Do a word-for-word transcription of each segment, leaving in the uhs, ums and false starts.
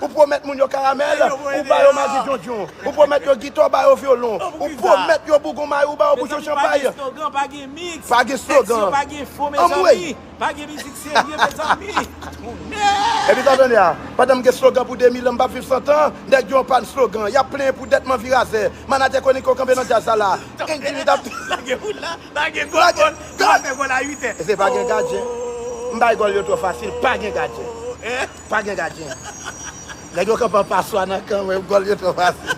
Ou pwomèt moun yo karamèl, ou ba yo magi djondjon. Ou pwomèt yo gita, ou ba yo vyolon. Ou pwomèt yo bougon mayi, ou ba yo bouchon chanpay. Pa gen slogan, pa gen mix. Pa gen slogan. Pa gen fo, mezanmi. Pa gen mizik serye, mezanmi. Epi sa tande a, pandan m gen slogan pou de mil an, m p ap viv san tan, nèg yo an pàn slogan. Y ap plenyen pou dèt m anvi razè. Manadjè Koniko kanpe nan djaz sa la. Enjini t ap. Lage boul la, lage gòl, gòl. Gòl fè gòl a uit è. E se pa gen gadyen. M bay gòl yo twò fasil, pa gen gadyen. Pa gen gadyen. Nèg yo kanpe an paswa nan kan mwen, gòl yo twò fasil.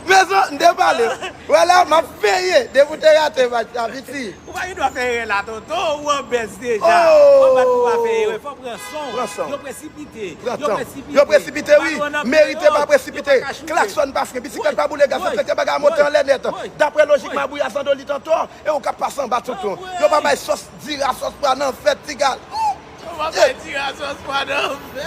Mezon, m te Pale. Wè la, m ap veye. Depi w te rate match la, piti. Ou pa gen dwa fè erè la, tonton. Ou obèz deja. Oh! Ou pa fè erè, fò pran son. Pran son. Yo presipite. Pran son. Yo presipite, wi. Merite pa presipite. Klakson pa fren, bisiklèt pa boule gaz, sa fè ke bagay monte anlè nèt. Daprè lojik Mabouya Zandolit antò, e ou k ap pase anba tonton. Yo pa bay sòs diri a sòs pwa nan fèt, ti gal. Ou pa bay diri a sòs pwa nan fèt.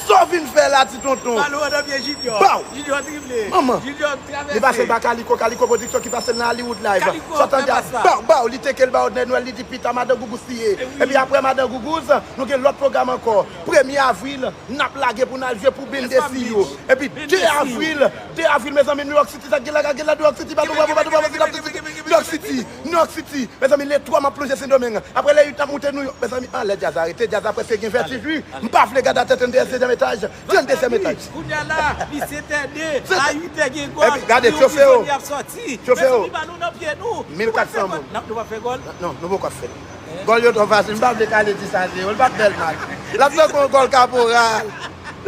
Sa w vin fè la, ti tonton? Bal ou nan pye Junior. Baw. Junior drible. Manman. Junior travèse. Li pase l ba Kaliko, Kaliko Pwodiksyon ki pase l nan Hollywood Live. Kaliko, sòt an fè pas la. Baw, baw, li teke l ba Odnè Nwèl, li di pita madan Gougouz li ye. Epi apre madan Gougouz, nou gen lòt pwogram ankò. Premye avril, n ap lage pou n al jwe pou Bendeciyo. Epi de avril, de avril, mezanmi, New York City, sa k gen la, ka gen la, New York City, baton, baton, baton, baton, New York City, New York City. Mezanmi, le twa m ap plonje Sendomeng. Apre le uit n ap moute New York. Mezanmi, anlè djaz arete, djaz la prèske gen vètij wi. M pa vle gade atè tranndezyèm etaj. Tranndezyèm etaj. Kounye a la, li se tède, a uitè gen gòl. Epi gade, chofe yo. Chofe yo. Mezanmi, balon nan pye nou. Mil kat san moun. Nou pa fè gòl? Non, nou poko ap fè l. Gòl yo twò fasil, m pa vle kale di sa se yo, l p ap bèl match. L ap tankou yon gòl kaporal.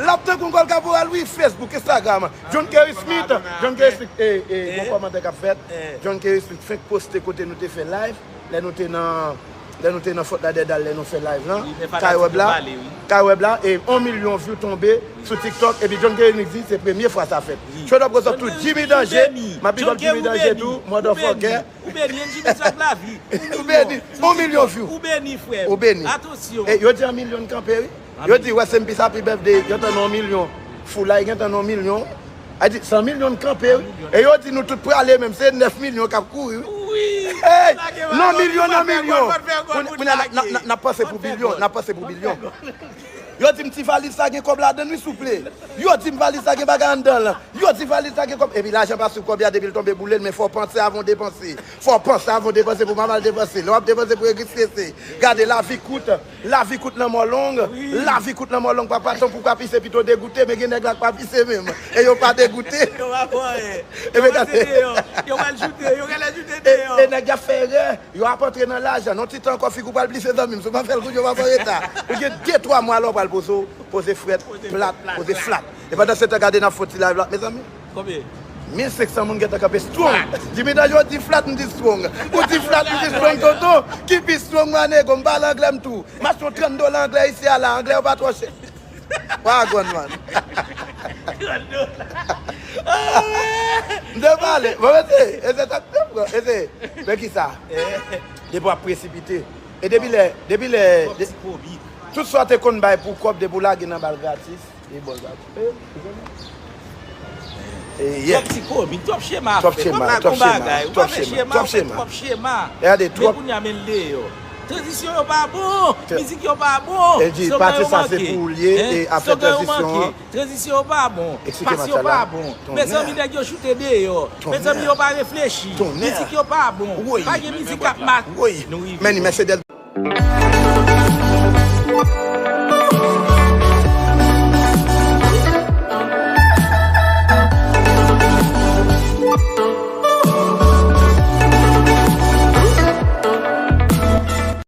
L ap tankou yon gòl kaporal, wi, Facebook, Instagram. John Kerry Smith, John Kerry Smith, e, e, gon kòmantè k ap fèt. John Kerry Smith fenk poste kote nou te fè live, lè nou te nan, lè nou te nan Fòt Ladèdal, lè nou fè live lan. Kay Web la, Kay Web la, e yon milyon view tonbe sou TikTok, epi John Kerry Smith di se premye fwa sa fèt. Shout out pou zòt tout, Jimmy Danje, m ap big up Jimmy Danje tou, motherfucker. Ou beni, N J B Sak Lavi. Ou beni. Yon milyon view. Ou beni, frè m. Ou beni. Atansyon. E, yo di yon milyon kanpe, wi. Yo di, wè, se M P sa pi bèf de, yo tann yon milyon. Foulay gen tann yon milyon. A di, san milyon kanpe, wi. E yo di, nou tout prale menm, se nèf milyon k ap kouri, wi. Wi. Hey, nan milyon, nan milyon. Kounye a, n ap panse pou bilyon, n ap panse pou bilyon. Yo di m ti valiz sa gen kòb ladan l, wi, souple. Yo di m valiz sa gen bagay anndan l. Yo di valiz la gen kòb. Epi lajan pa sou kòb ya, depi l tonbe boule l, men fò w panse avan w depanse. Fò w panse avan w depanse pou w pa mal depanse. Lè w ap depanse pou w registrese. Gade, lavi kout. Lavi kout, lanmò long. Lavi kout, lanmò long. Papa, tanpri w ka pise pito degoute, men gen nèg la k pa pise menm. E yo pa degoute. Yo pa fè anyen. Yo pase deyò. Yo pral joute, yo pral joute deyò. E nèg y ap fè erè. Yo ap antre nan lajan. Nan ti tan ankò, figi w pral plise, zanmi m. Si w pa fè l kounye a, w ap an reta. Ou gen de twa mwa la, w pral poze w, poze frèt, plat, poze flat. E pandan se tan, gade n ap fè yon ti live la, mezanmi. Konbyen? Mil senk san moun gentan kanpe strong. Jimmy Danje di flat, m di strong. Ou di flat, m di strong, tonton. Ki pi strong, mwa nego, m pale anglè m tou. M achte yon trant dola anglè isi a la, anglè yo pa twò chè. Wagwan, man. M te pale. Bon, mete, e se sa k te pran. E se, men ki sa? Depi w ap presipite. E depi lè, depi lè, tout sa w te konn bay pou kòb, depi w lage nan bal gratis, e bòl gratis. E, e, yeah. Twòp ti komik, twòp chema ap fèt. Twòp chema, twòp chema, twòp chema. Gade, men twòp. Kounye a men l deyò. Tranzisyon yo pa bon, mizik yo pa bon. Pati sa se pou ou l ye, e afè tranzisyon an. Tranzisyon yo pa bon, pas yo pa bon. Mezanmi, nèg yo choute deyò. Mezanmi, yo pa reflechi. Mizik yo pa bon. Pa gen mizik k ap mache. Nou rive.